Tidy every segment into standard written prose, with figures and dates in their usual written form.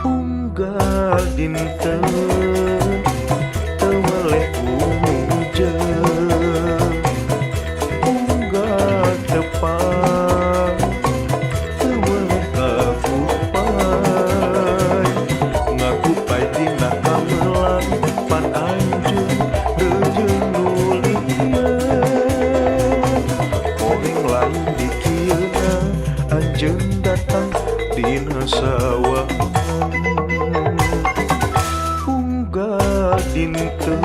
Unggal dinten teu weleh umujeng, unggal tepang teu weleh ngakupai, ngakupai dina kamelang pan anjeun reujeung nu lieur. Horeng lain dikieuna anjeun datang dina sawangan. Unggal dinten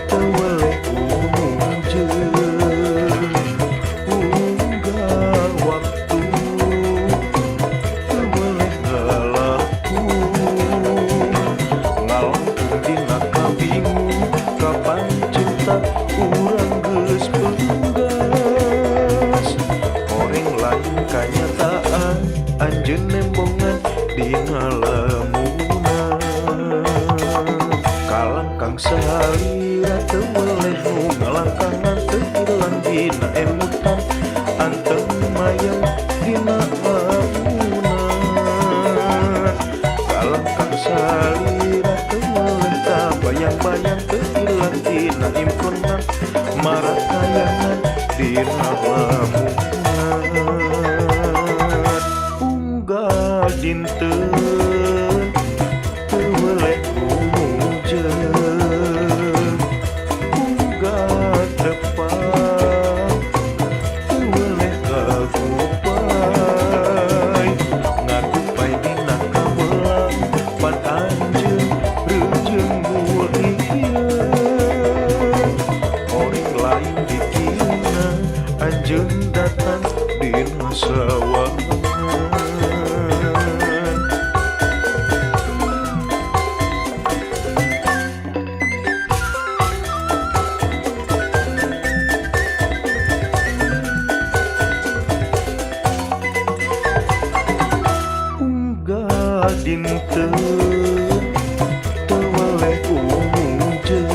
teu weleh umujeng, unggal waktu teu weleh ngalangkung, ngalangkung dina kabingung kapan cinta urang geus peunggas. Horeng lain kanyataan anjeun nembongan dina lamunan. Kalangkang salira teu weleh nu ngalangkangan, teu ilang dina emutan anteng mayang dina lamunan. Kalangkang salira teu weleh kabayang-bayang, teu ilang dina implengan marakayangan dina lamunan. Unggal dinten teu weleh umujeng, unggal tepang teu weleh ngakupai, ngakupai dina kamelang pan anjeun reujeung nu lieur. Horeng lain dikieuna anjeun datang dina sawangan. Unggal dinten teu weleh umujeng,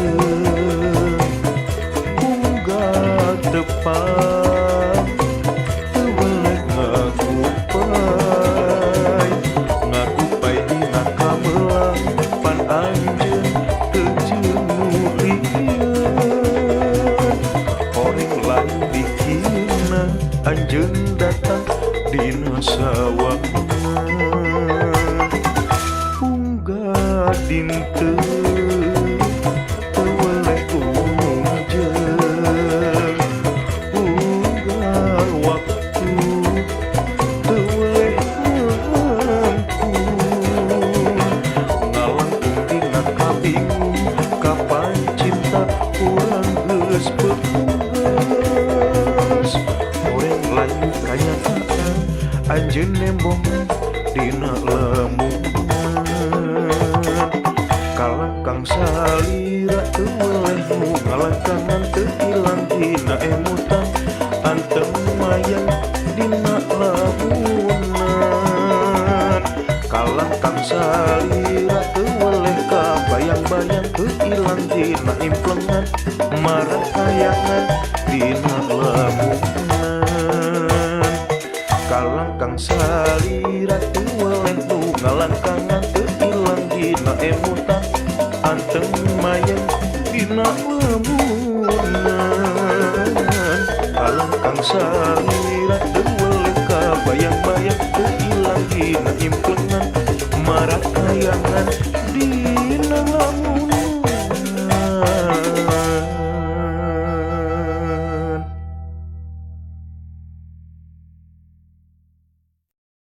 unggal tepang teu weleh ngakupai, ngakupai dina kamelang pan anjeun reujeung nu lieur. Horeng lain dikieuna anjeun datang dina sawangan. Unggal dinten teu weleh umujeng, unggal waktu teu weleh ngalangkung, ngalangkung dina kabingung kapan cinta urang geus peunggas. Horeng lain kanyataan anjeun nembongan dina lamunan. Kalangkang salira teu weleh nu ngalangkangan, teu ilang dina emutan anteng mayang dina lamunan. Kalangkang salira teu weleh kabayang-bayang, teu ilang dina implengan marakayangan dina lamunan. Kalangkang salira teu weleh nu ngalangkangan, teu ilang dina emutan anteng mayang dina lamunan. Kalangkang salira teu weleh kabayang-bayang, teu ilang dina implengan marakayangan.